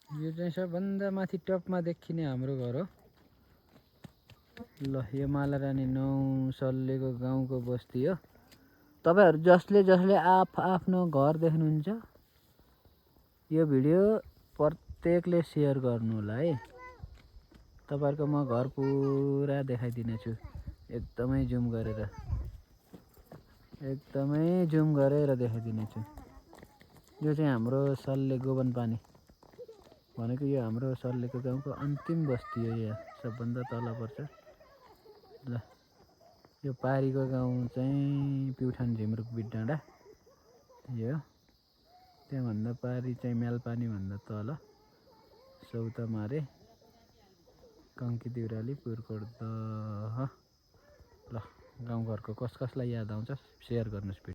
यो चाहिँ सबभन्दा माथि टपमा देखिने हाम्रो घर हो। ल यो मालारानी 9 सल्लेको गाउँको बस्ती हो। तपाईहरु जसले जसले आफ्नो घर देख्नुहुन्छ यो भिडियो प्रत्येकले शेयर गर्नु होला है। तपाईहरुको म घर पुरा देखाइदिने छु एकदमै जुम गरेर देखाइदिने छु। यो चाहिँ हाम्रो सल्ले गोबन पानी भनेको यो हाम्रो सल्लेको गाउँको अन्तिम बस्ती हो। यहाँ सबभन्दा तल पर्छ। ल यो पारीको गाउँ चाहिँ प्युठान झिमरुक बिटडाँडा यो। त्यहाँभन्दा पारी चाहिँ म्यालपानी भन्दा तल सौतामारे कङ्की दिउराली पुरकोट दह। ल गाउँघरको कसलाई याद आउँछ शेयर गर्नुस्।